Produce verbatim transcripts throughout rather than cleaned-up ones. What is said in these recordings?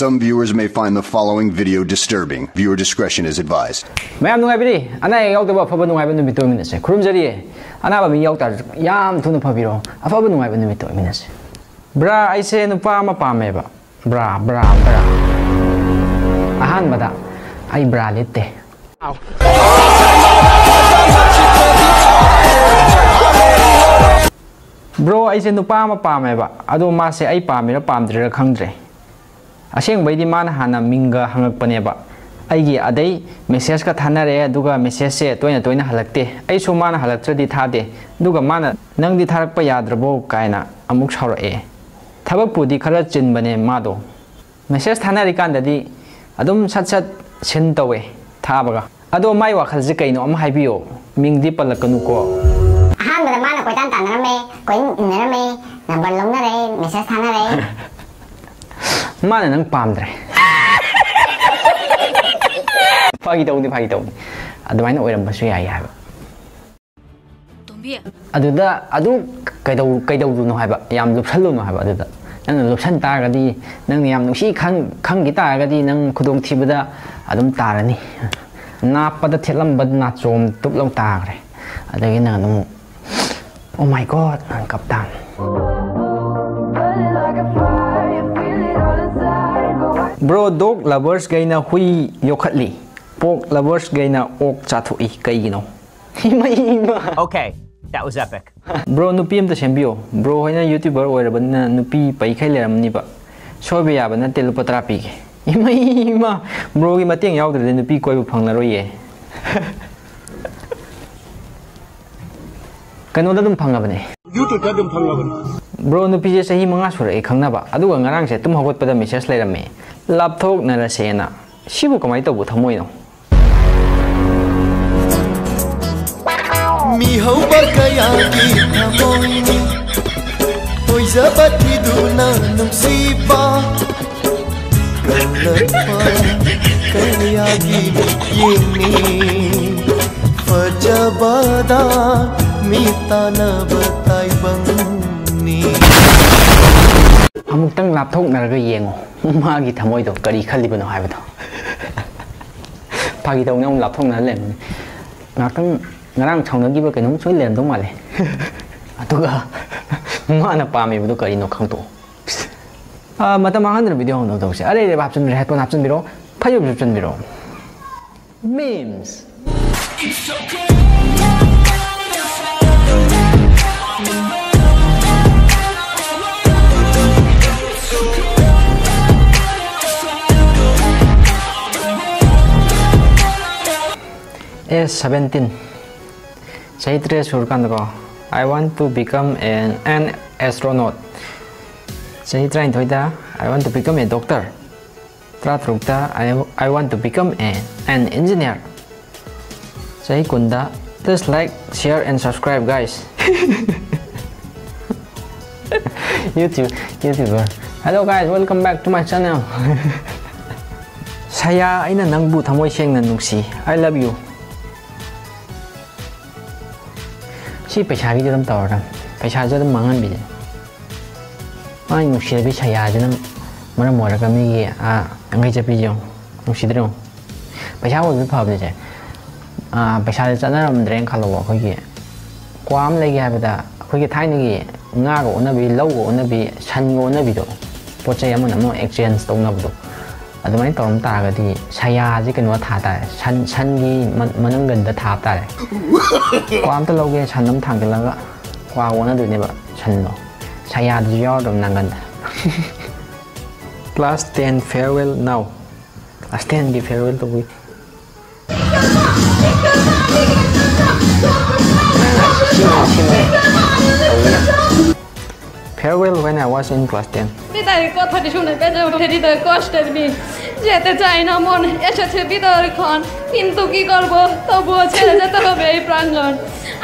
Some viewers may find the following video disturbing. Viewer discretion is advised. ꯃꯌꯥꯝ ꯅꯨꯡꯉꯥꯏꯕꯤꯔꯤ? ꯑꯅꯥ ꯑꯌꯦꯛ ꯌꯥꯎꯗꯕ ꯑꯐꯕ ꯅꯨꯡꯉꯥꯏꯕ ꯅꯨꯃꯤꯠꯇ ꯑꯣꯏꯃꯤꯟꯅꯁꯦ꯫ ꯈꯨꯔꯨꯝꯖꯔꯤꯌꯦ꯫ ꯑꯅꯥꯕ ꯃꯤ ꯌꯥꯎ ꯇꯥꯔꯁꯨ ꯌꯥꯝ ꯊꯨꯅ ꯐꯕꯤꯔꯣ꯫ ꯑꯐꯕ ꯅꯨꯡꯉꯥꯏꯕ ꯅꯨꯃꯤꯠꯇ ꯑꯣꯏꯃꯤꯟꯅꯁꯦ꯫ ꯕ꯭ꯔꯥ, ꯑꯩꯁꯦ ꯅꯨꯄꯥ ꯑꯃ ꯄꯥꯝꯃꯦꯕ꯫ ꯕ꯭ꯔꯥ, ꯕ꯭ꯔꯥ, ꯕ꯭ꯔꯥ꯫ ꯑꯍꯥꯟꯕꯗ ꯑꯩ ꯕ꯭ꯔꯥ ꯂꯤꯠꯇꯦ꯫ ꯕ꯭ꯔꯣ, ꯑꯩꯁꯦ ꯅꯨꯄꯥ ꯑꯃ ꯄꯥꯝꯃꯦꯕ, ꯑꯗꯣ ꯃꯥꯁꯦ ꯑꯩ ꯄꯥꯝꯃꯤꯔꯥ ꯄꯥꯝꯗ꯭ꯔꯤꯔꯥ ꯈꯪꯗ꯭ꯔꯦ꯫ ꯑꯁꯦꯡꯕꯩꯗꯤ ꯃꯥꯅ ꯍꯥꯟꯅ ꯃꯤꯡꯒ ꯍꯪꯉꯛꯄꯅꯦꯕ꯫ ꯑꯩꯒꯤ ꯑꯗꯩ ꯃꯦꯁꯦꯖꯀ ꯊꯥꯅꯔꯦ, ꯑꯗꯨꯒ ꯃꯦꯁꯦꯖꯁꯦ ꯇꯣꯏꯅ ꯇꯣꯏꯅ ꯍꯜꯂꯛꯇꯦ꯫ ꯑꯩꯁꯨ ꯃꯥꯅ ꯍꯜꯂꯛꯇ꯭ꯔꯗꯤ ꯊꯥꯗꯦ꯫ ꯑꯗꯨꯒ ꯃꯥꯅ "ꯅꯪꯗꯤ ꯊꯥꯔꯛꯄ ꯌꯥꯗ꯭ꯔꯕꯣ?" ꯀꯥꯏꯅ ꯑꯃꯨꯛ ꯁꯥꯎꯔꯛꯑꯦ꯫ ꯊꯕꯛꯄꯨꯗꯤ ꯈꯔ ꯆꯤꯟꯕꯅꯦ ꯃꯥꯗꯣ꯫ ꯃꯦꯁꯦꯖ ꯊꯥꯅꯔꯤꯀꯥꯟꯗꯗꯤ ꯑꯗꯨꯝ ꯁꯠ ꯁꯠ ꯁꯤꯟ ꯇꯧꯋꯦ ꯊꯥꯕꯒ꯫ ꯑꯗꯣ ꯃꯥꯏ ꯋꯥꯈꯜꯁꯦ ꯀꯩꯅꯣ ꯑꯃ ꯍꯥꯏꯕꯤꯌꯣ, ꯃꯤꯡꯗꯤ ꯄꯜꯂꯛꯀꯅꯨꯀꯣ꯫ ꯑꯍꯥꯟꯕꯗ ꯃꯥꯅ ꯀꯣꯏꯇꯥꯟ ꯇꯥꯟꯅꯔꯝꯃꯦ, ꯀꯣꯏ ꯏꯟꯅꯔꯝꯃꯦ, ꯅꯝꯕꯔ ꯂꯧꯅꯔꯦ, ꯃꯦꯁꯦꯖ ꯊꯥꯅꯔꯦ꯫ ꯃꯥꯅ ꯅꯪ ꯄꯥꯝꯗ꯭ꯔꯦ꯫ ꯐꯥꯒꯤ ꯇꯧꯅꯤ, ꯐꯥꯒꯤ ꯇꯧꯅꯤ꯫ ꯑꯗꯨꯃꯥꯏꯅ ꯑꯣꯏꯔꯝꯕꯁꯨ ꯌꯥꯏ ꯍꯥꯏꯕ꯫ ꯇꯣꯝꯕꯤ꯫ ꯑꯗꯨꯗ ꯑꯗꯨ ꯀꯩꯗꯧ-, ꯀꯩꯗꯧꯔꯨꯅꯣ ꯍꯥꯏꯕ, ꯌꯥꯝ ꯂꯨꯞꯁꯜꯂꯨꯅꯣ ꯍꯥꯏꯕ꯫ ꯑꯗꯨꯗ ꯅꯪꯅ ꯂꯨꯞꯁꯟ ꯇꯥꯔꯒꯗꯤ, ꯅꯪꯅ ꯌꯥꯝ ꯅꯨꯡꯁꯤ ꯈꯪ-, ꯈꯪꯈꯤ ꯇꯥꯔꯒꯗꯤ ꯅꯪ ꯈꯨꯗꯣꯡꯊꯤꯕꯗ ꯑꯗꯨꯝ ꯇꯥꯔꯅꯤ꯫ ꯅꯥꯞꯄꯗ ꯊꯦꯠꯂꯝꯕ ꯅꯥꯆꯣꯝ ꯇꯨꯞ ꯂꯧ ꯇꯥꯈ꯭ꯔꯦ꯫ ꯑꯗꯒꯤ ꯅꯪ ꯑꯗꯨꯝ, "Oh my God," ꯅꯪ ꯀꯞ ꯇꯥꯕꯅꯤ꯫ ꯕ꯭ꯔꯣ, ꯗꯣꯒ ꯂꯚꯔꯁꯈꯩꯅ ꯍꯨꯏ ꯌꯣꯛꯈꯠꯂꯤ, ꯄꯣꯛ ꯂꯚꯔꯁꯈꯩꯅ ꯑꯣꯛ ꯆꯥꯊꯣꯛꯏ, ꯀꯩꯒꯤꯅꯣ? ꯏꯃꯩ, ꯏꯃꯥ! Okay, that was epic. Bro, ꯅꯨꯄꯤ ꯑꯝꯇ ꯁꯦꯝꯕꯤꯌꯣ꯫ ꯕ꯭ꯔꯣ ꯍꯣꯏꯅ ꯌꯨꯇ꯭ꯌꯨꯕꯔ ꯑꯣꯏꯔꯕꯅꯤꯅ ꯅꯨꯄꯤ ꯄꯩꯈꯩ ꯂꯩꯔꯝꯅꯤꯕ꯫ ꯁꯣꯏꯕ ꯌꯥꯕ ꯅꯠꯇꯦ, ꯂꯨꯄꯥ ꯇꯔꯥ ꯄꯤꯒꯦ꯫ ꯏꯃꯩ, ꯏꯃꯥ! ꯕ꯭ꯔꯣꯒꯤ ꯃꯇꯦꯡ ꯌꯥꯎꯗ꯭ꯔꯗꯤ ꯅꯨꯄꯤ ꯀꯣꯏꯕ ꯐꯪꯂꯔꯣꯏꯌꯦ꯫ ꯀꯩꯅꯣꯗ ꯑꯗꯨꯝ ꯐꯪꯉꯕꯅꯦ꯫ ꯌꯨꯇ꯭ꯌꯨꯕꯇ ꯑꯗꯨꯝ ꯐꯪꯉꯕꯅꯦ꯫ ꯕ꯭ꯔꯣ, ꯅꯨꯄꯤꯁꯦ ꯆꯍꯤ ꯃꯉꯥ ꯁꯨꯔꯛꯑꯦ ꯈꯪꯅꯕ, ꯑꯗꯨꯒ ꯉꯔꯥꯡꯁꯦ ꯇꯨꯝ ꯍꯧꯒꯠꯄꯗ ꯃꯦꯁꯦꯖ ꯂꯩꯔꯝꯃꯦ, "ꯂꯥꯞꯊꯣꯛꯅꯔꯁꯦꯅ"꯫ ꯁꯤꯕꯨ ꯀꯃꯥꯏꯅ ꯇꯧꯕ ꯊꯃꯣꯏꯅꯣ? ꯃꯤꯍꯧꯕ ꯀꯌꯥꯒꯤ ꯊꯃꯣꯏꯅꯤ, ꯑꯣꯏꯖꯕ ꯊꯤꯗꯨꯅ ꯅꯨꯡꯁꯤꯕ, ꯀꯜꯂꯛꯄ ꯀꯌꯥꯒꯤ ꯃꯤꯠꯌꯦꯡꯅꯤ, ꯐꯖꯕꯗ ꯃꯤꯠ ꯇꯥꯅꯕ ꯇꯥꯏꯕꯪꯅꯤ꯫ ꯑꯃꯨꯛꯇꯪ ꯂꯥꯞꯊꯣꯛꯅꯔꯒ ꯌꯦꯡꯉꯣ, ꯃꯥꯒꯤ ꯊꯃꯣꯏꯗꯣ ꯀꯔꯤ ꯈꯜꯂꯤꯕꯅꯣ ꯍꯥꯏꯕꯗꯣ꯫ ꯐꯥꯒꯤ ꯇꯧꯅ ꯑꯃꯨꯛ ꯂꯥꯞꯊꯣꯛꯅꯔ ꯂꯩꯔꯝꯃꯤ꯫ ꯉꯥꯛꯇꯪ ꯉꯔꯥꯡ ꯁꯥꯎꯅꯈꯤꯕ ꯀꯩꯅꯣꯝ ꯁꯣꯏ ꯂꯩꯔꯝꯗꯧ ꯃꯥꯜꯂꯦ꯫ ꯑꯗꯨꯒ ꯃꯥꯅ ꯄꯥꯝꯃꯤꯕꯗꯣ ꯀꯔꯤꯅꯣ ꯈꯪꯗꯣꯛꯑꯣ꯫ ꯑꯥ, ꯃꯇꯝ ꯃꯥꯡꯍꯟꯗꯅ ꯚꯤꯗꯤꯑꯣ ꯍꯧꯅꯕ ꯇꯧꯁꯦ꯫ ꯑꯔꯩ ꯑꯔꯩꯕ ꯍꯥꯞꯆꯤꯟꯕꯤꯔꯣ, ꯍꯦꯠꯐꯣꯟ ꯍꯥꯞꯆꯤꯟꯕꯤꯔꯣ, ꯐꯩꯖꯨꯞ ꯁꯨꯞꯆꯟꯕꯤꯔꯣ꯫ Memes. Age seventeen. ꯆꯍꯤ ꯇꯔꯦꯠ ꯁꯨꯔꯀꯥꯟꯗꯀꯣ, "I want to become an, an astronaut"꯫ ꯆꯍꯤ ꯇꯔꯥꯅꯤꯊꯣꯏꯗ, "I want to become a doctor"꯫ ꯇꯔꯥꯇꯔꯨꯛꯇ, "I, I want to become a, an engineer"꯫ ꯆꯍꯤ ꯀꯨꯟꯗ, "Please like, share and subscribe, guys." YouTube, YouTuber. Hello guys, welcome back to my channel. ꯁꯌꯥ, ꯑꯩꯅ ꯅꯪꯕꯨ ꯊꯃꯣꯏ ꯁꯦꯡꯅ ꯅꯨꯡꯁꯤ꯫ I love you. ꯁꯤ ꯄꯩꯁꯥꯒꯤꯗꯤ ꯑꯗꯨꯝ ꯇꯧꯔꯗꯝ꯫ ꯄꯩꯁꯥꯁꯨ ꯑꯗꯨꯝ ꯃꯥꯡꯍꯟꯕꯤꯁꯦ꯫ ꯃꯥꯒꯤ ꯅꯨꯡꯁꯤꯔꯕꯤ ꯁꯌꯥꯁꯤꯅ ꯃꯔꯝ ꯑꯣꯏꯔꯒ ꯃꯤꯒꯤ, ꯑꯥ, ꯌꯥꯡꯈꯩ ꯆꯠꯄꯤꯁꯦ ꯌꯦꯡꯉꯨ꯫ ꯅꯨꯡꯁꯤꯗ꯭ꯔꯣ? ꯄꯩꯁꯥ ꯑꯣꯏꯕ ꯐꯕꯅꯤꯁꯦ꯫ ꯑꯥ, ꯄꯩꯁꯥꯁꯦ ꯆꯠꯅꯔꯝꯗ꯭ꯔꯦꯅ ꯈꯜꯂꯣꯕ꯫ ꯑꯩꯈꯣꯏꯒꯤ ꯀ꯭ꯋꯥ ꯑꯃ ꯂꯩꯒꯦ ꯍꯥꯏꯕꯗ, ꯑꯩꯈꯣꯏꯒꯤ ꯊꯥꯏꯅꯒꯤ ꯉꯥꯒ ꯑꯣꯟꯅꯕꯤ, ꯂꯧꯒ ꯑꯣꯟꯅꯕꯤ, ꯁꯟꯒ ꯑꯣꯟꯅꯕꯤꯗꯣ, ꯄꯣꯠ ꯆꯩ ꯑꯃꯅ ꯑꯃ exchange ꯇꯧꯅꯕꯗꯣ, ꯑꯗꯨꯃꯥꯏꯅ ꯇꯧꯔꯝ ꯇꯥꯔꯒꯗꯤ ꯁꯌꯥꯁꯦ ꯀꯩꯅꯣ ꯊꯥ ꯇꯥꯔꯦ, ꯁꯟ, ꯁꯟꯒꯤ ꯃ-, ꯃꯅꯪꯒꯟꯗ ꯊꯥ ꯇꯥꯔꯦ꯫ ꯀ꯭ꯋꯥ ꯑꯝꯇ ꯂꯧꯒꯦ, ꯁꯟ ꯑꯃ ꯊꯥꯡꯒꯠꯂꯒ ꯀ꯭ꯋꯥ ꯑꯣꯟꯅꯗꯣꯏꯅꯦꯕ ꯁꯟꯗꯣ꯫ ꯁꯌꯥꯗꯨꯁꯨ ꯌꯥꯎꯔꯗꯕ ꯅꯪꯒꯟꯗ꯫ Class ten farewell now꯫ Class tenꯒꯤ farewell ꯇꯧꯕꯤ꯫ Farewell when I was in class ten. বিদায় কথাটি শুনে বেজে ওঠে হৃদয় কষ্টের বিষ। যেতে চাই না মন, এসেছে বিদায় ক্ষণ, কিন্তু কি করব, তবুও ছেড়ে যেতে হবে এই প্রাঙ্গণ।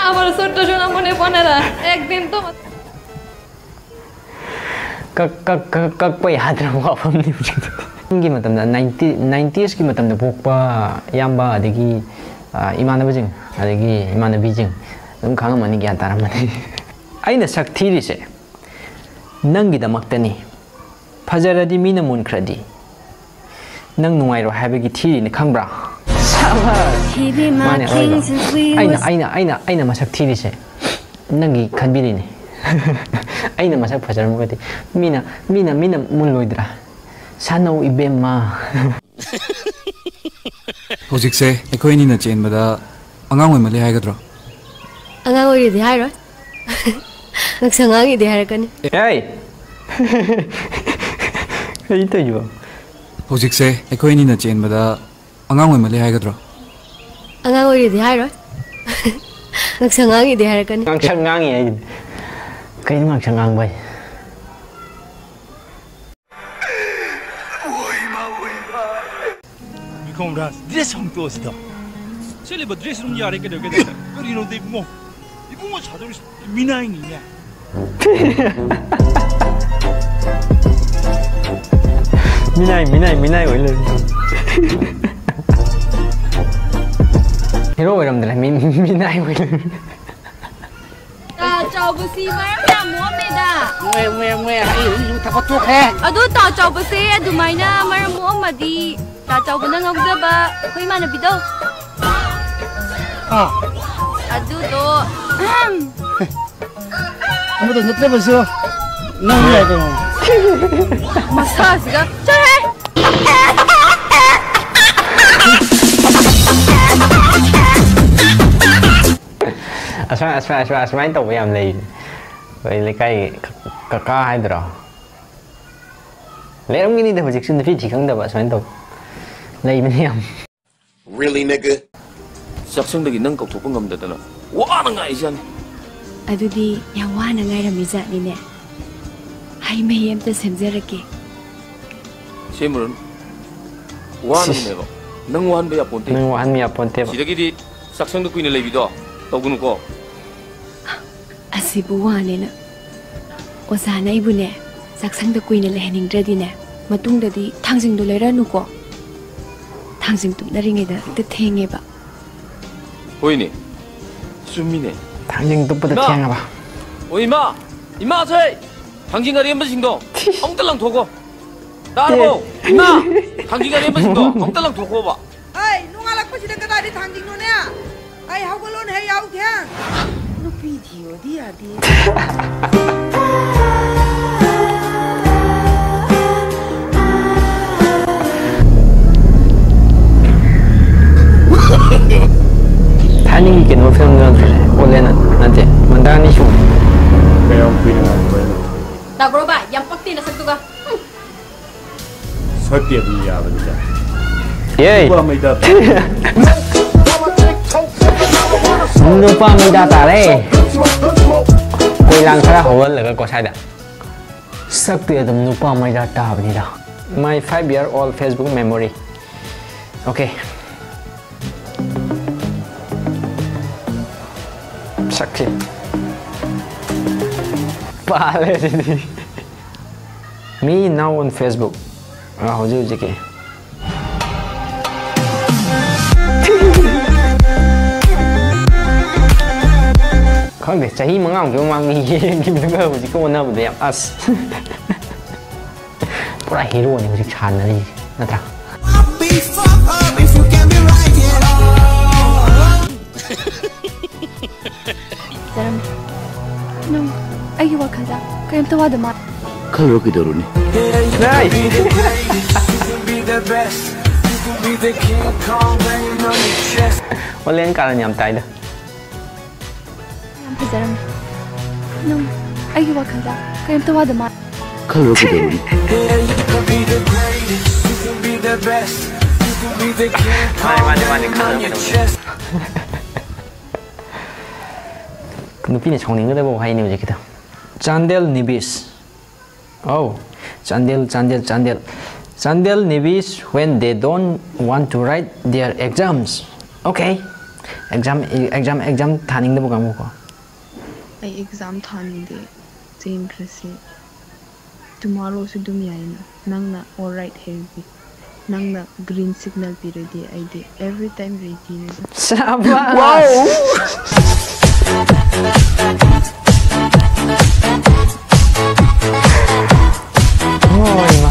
আমার ছোট্ট সোনামণি বোনেরা, একদিন তোমার ꯀꯛ-, ꯀꯛ-, ꯀꯛ-, ꯀꯛꯄ ꯌꯥꯗ꯭ꯔꯕ ꯋꯥꯐꯝꯅꯤ ꯍꯧꯖꯤꯛꯇꯣ꯫ ꯒꯤ ꯃꯇꯝꯗ, ꯅꯥꯏꯟꯇꯤ, ꯅꯥꯏꯟꯇꯤꯁꯀꯤ ꯃꯇꯝꯗ ꯄꯣꯛꯄ ꯏꯌꯥꯝꯕ, ꯑꯗꯒꯤ, ꯑ, ꯏꯃꯥꯟꯅꯕꯁꯤꯡ, ꯑꯗꯒꯤ ꯏꯃꯥꯟꯅꯕꯤꯁꯤꯡ ꯑꯗꯨꯝ ꯈꯪꯉꯝꯃꯅꯤ, ꯒ꯭ꯌꯥꯟ ꯇꯥꯔꯝꯃꯅꯤ꯫ ꯑꯩꯅ ꯁꯛ ꯊꯤꯔꯤꯁꯦ ꯅꯪꯒꯤꯗꯃꯛꯇꯅꯤ꯫ ꯐꯖꯔꯗꯤ ꯃꯤꯅ ꯃꯨꯟꯈ꯭ꯔꯗꯤ ꯅꯪ ꯅꯨꯡꯉꯥꯏꯔꯣꯏ ꯍꯥꯏꯕꯒꯤ ꯊꯤꯔꯤꯅꯤ, ꯈꯪꯕ꯭ꯔꯥ? ꯃꯥꯅꯦ, ꯑꯔꯣꯏꯕ꯫ ꯑꯩꯅ, ꯑꯩꯅ, ꯑꯩꯅ, ꯑꯩꯅ ꯃꯁꯛ ꯊꯤꯔꯤꯁꯦ ꯅꯪꯒꯤ ꯈꯟꯕꯤꯔꯤꯅꯤ꯫ ꯑꯩꯅ ꯃꯁꯛ ꯐꯖꯔꯝꯃꯒꯗꯤ ꯃꯤꯅ, ꯃꯤꯅ, ꯃꯤꯅ ꯃꯨꯜꯂꯣꯏꯗ꯭ꯔꯥ? ꯁꯥꯟꯅꯧ ꯏꯕꯦꯝꯃ꯫ ꯍꯧꯖꯤꯛꯁꯦ ꯑꯩꯈꯣꯏ ꯑꯅꯤꯅ ꯆꯦꯟꯕꯗ ꯑꯉꯥꯡ ꯑꯣꯏꯃꯜꯂꯦ ꯍꯥꯏꯒꯗ꯭ꯔꯣ? ꯑꯉꯥꯡ ꯑꯣꯏꯔꯤꯗꯤ ꯍꯥꯏꯔꯣꯏ꯫ ꯉꯛꯁꯪ ꯉꯥꯡꯉꯤꯗꯤ ꯍꯥꯏꯔꯛꯀꯅꯤ꯫ ꯑꯦ! ꯀꯔꯤ ꯇꯧꯔꯤꯕ? ꯍꯧꯖꯤꯛꯁꯦ ꯑꯩꯈꯣꯏ ꯑꯅꯤꯅ ꯆꯦꯟꯕꯗ ꯑꯉꯥꯡ ꯑꯣꯏꯃꯜꯂꯦ ꯍꯥꯏꯒꯗ꯭ꯔꯣ? ꯑꯉꯥꯡ ꯑꯣꯏꯔꯤꯗꯤ ꯍꯥꯏꯔꯣꯏ꯫ ꯉꯛꯁꯪ ꯉꯥꯡꯉꯤꯗꯤ ꯍꯥꯏꯔꯛꯀꯅꯤ꯫ ꯉꯥꯡꯁꯪ ꯉꯥꯡꯉꯤ ꯍꯥꯏꯁꯤꯗꯤ꯫ ꯀꯩꯅꯣ ꯉꯥꯡꯁꯪ ꯉꯥꯡꯕ ꯍꯥꯏꯁꯦ? ꯃꯤꯈꯣꯝ ꯔꯥꯖ, ꯗ꯭ꯔꯦꯁ ꯍꯣꯡꯇꯣꯛꯑꯁꯤꯗ꯫ ꯁꯦꯠꯂꯤꯕ ꯗ꯭ꯔꯦꯁ ꯑꯗꯨꯝ ꯌꯥꯔꯦ, ꯀꯩꯗꯧꯔꯒꯦ? ꯀꯔꯤꯅꯣꯗ ꯏꯕꯨꯡꯉꯣ? ꯏꯕꯨꯡꯉꯣ ꯁꯥꯗꯧꯔꯤꯁꯦ ꯃꯤꯅꯥꯏꯅꯤꯅꯦ꯫ ꯃꯤꯅꯥꯏ, ꯃꯤꯅꯥꯏ, ꯃꯤꯅꯥꯏ ꯑꯣꯏ ꯂꯩꯔꯝꯃꯦ꯫ ꯍꯦꯔꯣ ꯑꯣꯏꯔꯝꯗ꯭ꯔꯦ, ꯃꯤ-, ꯃꯤꯅꯥꯏ ꯑꯣꯏ ꯂꯩꯔꯝꯃꯦ꯫ ꯇꯥ ꯆꯥꯎꯕꯁꯤ ꯃꯔꯝ ꯌꯥꯝ ꯃꯣꯛꯑꯝꯃꯦꯗ꯫ ꯃꯣꯏ, ꯃꯣꯏ, ꯃꯣꯏ, ꯑꯩ ꯍꯧꯖꯤꯛ ꯊꯕꯛ ꯇꯣꯛꯈ꯭ꯔꯦ꯫ ꯑꯗꯨ ꯇꯥ ꯆꯥꯎꯕꯁꯦ ꯑꯗꯨꯃꯥꯏꯅ ꯃꯔꯝ ꯃꯣꯛꯑꯝꯃꯗꯤ ꯇꯥ ꯆꯥꯎꯕꯅ ꯉꯥꯎꯖꯕ ꯑꯩꯈꯣꯏ ꯏꯃꯥꯟꯅꯕꯤꯗꯣ꯫ ꯑꯥ꯫ ꯑꯗꯨꯗꯣ, ꯑꯍꯝ꯫ ꯑꯃꯗꯣ ꯅꯠꯇ꯭ꯔꯕꯁꯨ ꯅꯪ ꯌꯥꯏ ꯀꯩꯅꯣ꯫ ꯃꯁꯥꯁꯤꯒ, ꯆꯠꯂꯍꯦ! ꯑꯁꯨꯃꯥꯏ-, ꯑꯁꯨꯃꯥꯏ-, ꯑꯁꯨꯃꯥꯏ-, ꯑꯁꯨꯃꯥꯏꯅ ꯇꯧꯕ ꯌꯥꯝ ꯂꯩꯕꯅꯦ꯫ ꯑꯩꯈꯣꯏ ꯂꯩꯀꯥꯏꯒꯤ ꯀ-, ꯀꯀꯥ ꯍꯥꯏꯗꯣꯏꯔꯣ? ꯂꯩꯔꯝꯒꯅꯤꯗ ꯍꯧꯖꯤꯛꯁꯨ ꯅꯨꯄꯤ ꯊꯤ ꯈꯪꯗꯕ ꯑꯁꯨꯃꯥꯏꯅ ꯇꯧꯕ꯫ ꯂꯩꯕꯅꯦ ꯌꯥꯝ꯫ Really, nigga? ꯆꯥꯛꯁꯪꯗꯒꯤ ꯅꯪ ꯀꯧꯊꯣꯛꯄ ꯉꯝꯗꯗꯅ ꯋꯥꯅ ꯉꯥꯏꯔꯤꯖꯥꯠꯅꯤ꯫ ꯑꯗꯨꯗꯤ ꯌꯥꯝ ꯋꯥꯅ ꯉꯥꯏꯔꯝꯃꯤ ꯖꯥꯠꯅꯤꯅꯦ꯫ ꯍꯩ ꯃꯍꯤ ꯑꯝꯇ ꯁꯦꯝꯖꯔꯛꯀꯦ꯫ ꯁꯦꯝꯃꯨꯔꯅꯨ꯫ ꯋꯥꯅꯕꯅꯦꯕ꯫ ꯁꯤꯁ꯫ ꯅꯪ ꯋꯥꯍꯟꯕ ꯌꯥꯄꯣꯟꯇꯦ꯫ ꯅꯪ ꯋꯥꯍꯟꯕ ꯌꯥꯄꯣꯟꯇꯦꯕ꯫ ꯁꯤꯗꯒꯤꯗꯤ ꯆꯥꯛꯁꯪꯗ ꯀꯨꯏꯅ ꯂꯩꯕꯤꯗꯣ ꯇꯧꯒꯅꯨꯀꯣ꯫ ꯑꯁꯤꯕꯨ ꯋꯥꯅꯦꯅ꯫ ꯑꯣꯖꯥꯅ ꯑꯩꯕꯨꯅꯦ, ꯆꯥꯛꯁꯪꯗ ꯀꯨꯏꯅ ꯂꯩꯍꯟꯅꯤꯡꯗ꯭ꯔꯗꯤꯅꯦ, ꯃꯇꯨꯡꯗꯗꯤ ꯊꯥꯡꯖꯤꯡꯗꯣ ꯂꯩꯔꯛꯑꯅꯨꯀꯣ꯫ ꯊꯥꯡꯖꯤꯡ ꯇꯨꯞꯅꯔꯤꯉꯩꯗ ꯍꯦꯛꯇ ꯊꯦꯡꯉꯦꯕ꯫ ꯍꯣꯏꯅꯦ, ꯆꯨꯝꯃꯤꯅꯦ꯫ ꯊꯥꯡꯖꯤꯡ ꯇꯨꯞꯄꯗ ꯏꯃꯥ! ꯊꯦꯡꯉꯕ? ꯑꯣ, ꯏꯃꯥ! ꯏꯃꯥꯁꯦ! ꯊꯥꯡꯖꯤꯡ ꯑꯔꯦꯝꯕꯁꯤꯡꯗꯣ ꯑꯃꯨꯛꯇ ꯂꯪꯊꯣꯛꯀꯣ꯫ ꯇꯥꯔꯕꯣ? ꯏꯃꯥ! ꯊꯥꯡꯖꯤꯡ ꯑꯔꯦꯝꯕꯁꯤꯡꯗꯣ ꯑꯝꯇ ꯂꯪꯊꯣꯛꯈꯣꯕ꯫ ꯑꯩ ꯅꯣꯡꯉꯥꯜꯂꯛꯄꯁꯤꯗ ꯀꯗꯥꯏꯗ ꯊꯥꯡꯖꯤꯡꯅꯣꯅꯦ? ꯑꯩ ꯍꯧꯒꯠꯂꯣꯅꯦ, ꯍꯦ ꯌꯥꯎꯊꯦꯡ꯫ ꯅꯨꯄꯤ ꯊꯤꯌꯣꯗꯤ ꯌꯥꯗꯦ꯫ ꯊꯥꯏꯅꯒꯤ ꯀꯩꯅꯣ ꯐꯤꯂꯝꯗꯨ ꯅꯠꯇ꯭ꯔꯣ? ꯑꯣꯂꯦꯟ ꯅꯠꯇꯦ, ꯃꯟꯗꯥꯅꯤ ꯁꯨꯝ꯫ ꯀꯌꯥꯝ ꯀꯨꯏꯅ ꯉꯥꯏꯔꯤꯕ ꯑꯩꯅ? ꯇꯥꯕ꯭ꯔꯣ ꯚꯥꯏ? ꯌꯥꯝ ꯄꯛꯇꯦ ꯅꯁꯛꯇꯨꯒ꯫ ꯍꯨꯝ꯫ ꯁꯛꯇꯤ ꯑꯗꯨꯝ ꯌꯥꯕꯅꯤꯗ꯫ ꯌꯦ! ꯅꯨꯄꯥ ꯃꯩꯗꯥ ꯇꯥꯔꯦ꯫ ꯅꯨꯄꯥ ꯃꯩꯗꯥ ꯇꯥꯔꯦ꯫ ꯀꯣꯏꯂꯥꯡ ꯈꯔ ꯍꯧꯍꯜꯂꯒꯀꯣ ꯁ꯭ꯋꯥꯏꯗ꯫ ꯁꯛꯇꯤ ꯑꯗꯨꯝ ꯅꯨꯄꯥ ꯃꯩꯗꯥ ꯇꯥꯕꯅꯤꯗ꯫ My five year old Facebook memory. Okay. ꯁꯛꯁꯤ꯫ ꯄꯥꯜꯂꯦ ꯁꯤꯗꯤ꯫ Me now on Facebook. ꯑꯥ, ꯍꯧꯖꯤꯛ ꯍꯧꯖꯤꯛꯀꯤ꯫ ꯈꯪꯗꯦ, ꯆꯍꯤ ꯃꯉꯥꯃꯨꯛꯀꯤ ꯃꯃꯥꯡꯒꯤ ꯌꯦꯡꯈꯤꯕꯗꯨꯒ ꯍꯧꯖꯤꯛꯀ ꯑꯣꯟꯅꯕꯗ ꯌꯥꯝ ꯑꯁ꯫ ꯄꯨꯔꯥ ꯍꯦꯔꯣꯅꯤ ꯍꯧꯖꯤꯛ ꯁꯥꯟꯅꯔꯤꯁꯦ, ꯅꯠꯇ꯭ꯔꯥ? I'll be fucked up if you get me right here. ꯐꯖꯔꯝꯃꯦ꯫ ꯅꯪ ꯑꯩꯒꯤ ꯋꯥꯈꯜꯗ ꯀꯔꯤꯝꯇ ꯋꯥꯗ ꯃꯥꯜꯂꯦ꯫ ꯈꯜꯂꯨꯔ ꯀꯩꯗꯧꯔꯨꯅꯤ? Nice. ꯑꯣꯟꯂꯥꯏꯟ ꯀꯥꯔꯟ ꯌꯥꯝ ꯇꯥꯏꯗ꯫ ꯌꯥꯝ ꯐꯖꯔꯝꯃꯦ꯫ ꯅꯪ ꯑꯩꯒꯤ ꯋꯥꯈꯜꯗ ꯀꯔꯤꯝꯇ ꯋꯥꯗ ꯃꯥꯜꯂꯦ꯫ ꯈꯜꯂꯨꯔ ꯀꯩꯗꯧꯔꯨꯅꯤ? ꯃꯥꯅꯦ, ꯃꯥꯅꯦ, ꯃꯥꯅꯦ, ꯈꯜꯂꯨꯔ ꯀꯩꯗꯧꯔꯨꯅꯤ? ꯅꯨꯄꯤꯅ ꯁꯥꯎꯅꯤꯡꯒꯗꯕ ꯋꯥꯍꯩꯅꯦ ꯍꯧꯖꯤꯛꯀꯤꯗꯣ꯫ Chandel ꯅꯤꯕꯤꯁ꯫ Oh, Chandel, Chandel, Chandel. Chandel Nivis when they don't want to write their exams. Okay. Exam, exam, exam ꯊꯥꯅꯤꯡꯗꯕ ꯀꯥꯡꯕꯨꯀꯣ꯫ ꯑꯩ ꯑꯦꯛꯖꯥꯝ ꯊꯥꯅꯤꯡꯗꯦ꯫ ꯆꯦꯟꯈ꯭ꯔꯁꯤ꯫ ꯇꯨꯃꯣꯔꯣꯁꯨ ꯑꯗꯨꯝ ꯌꯥꯏꯅ꯫ ꯅꯪꯅ alright ꯍꯥꯏꯔꯗꯤ꯫ ꯅꯪꯅ green signal ꯄꯤꯔꯗꯤ ꯑꯩꯗꯤ every time ready ꯅꯦ꯫ ꯁꯥꯕꯥꯁ! Wow! ꯍꯣꯏ, ꯃꯥ꯫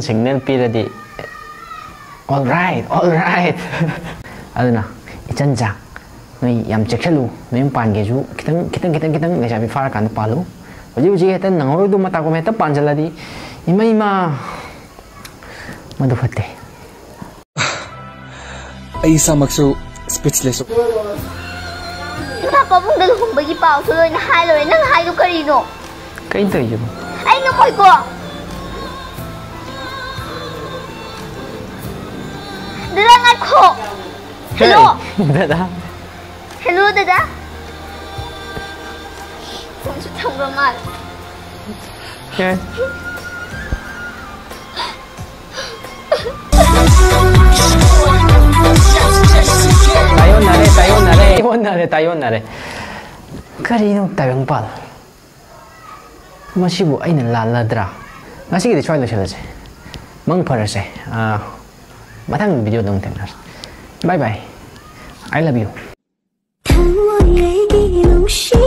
Signal ꯄꯤꯔꯗꯤ, "All right, all right." ꯑꯗꯨꯅ ꯏꯆꯟ ꯆꯥ, ꯅꯣꯏ ꯌꯥꯝ ꯆꯦꯛꯁꯤꯜꯂꯨ꯫ ꯅꯌꯨꯝ ꯄꯥꯟꯒꯦꯁꯨ ꯈꯤꯇꯪ, ꯈꯤꯇꯪ, ꯈꯤꯇꯪ, ꯈꯤꯇꯪ ꯂꯩꯁꯥꯕꯤ ꯐꯥꯔꯀꯥꯟꯗ ꯄꯥꯜꯂꯨ꯫ ꯍꯧꯖꯤꯛ ꯍꯧꯖꯤꯛ ꯍꯦꯛꯇ ꯅꯪꯍꯧꯔꯣꯏꯗꯧ ꯃꯇꯥꯒꯨꯝ ꯍꯦꯛꯇ ꯄꯥꯟꯁꯤꯜꯂꯗꯤ, ꯏꯃꯩ ꯏꯃꯥ, ꯃꯗꯨ ꯐꯠꯇꯦ꯫ ꯑꯩ ꯏꯁꯥꯃꯛꯁꯨ speechless꯫ ꯏꯃꯥ ꯄꯥꯕꯨꯡꯗ ꯂꯨꯍꯣꯡꯕꯒꯤ ꯄꯥꯎꯁꯨ ꯂꯣꯏꯅ ꯍꯥꯏ ꯂꯣꯏꯔꯦ꯫ ꯅꯪ ꯍꯥꯏꯗꯣ ꯀꯔꯤꯅꯣ? ꯀꯩꯅꯣ ꯇꯧꯔꯤꯁꯤꯕꯣ? ꯑꯩ ꯉꯝꯃꯣꯏꯀꯣ꯫ ꯗꯗꯥ, ꯉꯥꯏꯈꯣ꯫ ꯍꯦ, hello꯫ ꯗꯗꯥ꯫ Hello, ꯗꯗꯥ꯫ ꯐꯣꯟꯁꯨ ꯊꯝꯈ꯭ꯔ ꯃꯥꯜꯂꯦ꯫ ꯍꯦ꯫ ꯇꯥꯏꯌꯣꯟꯅꯔꯦ, ꯇꯥꯏꯌꯣꯟꯅꯔꯦ, ꯇꯥꯏꯌꯣꯟꯅꯔꯦ, ꯇꯥꯏꯌꯣꯟꯅꯔꯦ꯫ ꯀꯔꯤꯅꯣ ꯇꯥꯏꯕꯪꯄꯥꯜ? ꯃꯁꯤꯕꯨ ꯑꯩꯅ ꯂꯥꯜꯂꯗ꯭ꯔꯥ? ꯉꯁꯤꯒꯤꯗꯤ ꯁ꯭ꯋꯥꯏ ꯂꯣꯏꯁꯤꯜꯂꯁꯦ꯫ ꯃꯪ ꯐꯔꯁꯦ꯫ ꯑꯥ, ꯃꯊꯪ video ꯗ ꯑꯃꯨꯛ ꯊꯦꯡꯅꯔꯁꯦ꯫ Bye bye꯫ I love you꯫ ꯊꯃꯣꯏ ꯑꯩꯒꯤ ꯅꯨꯡꯁꯤ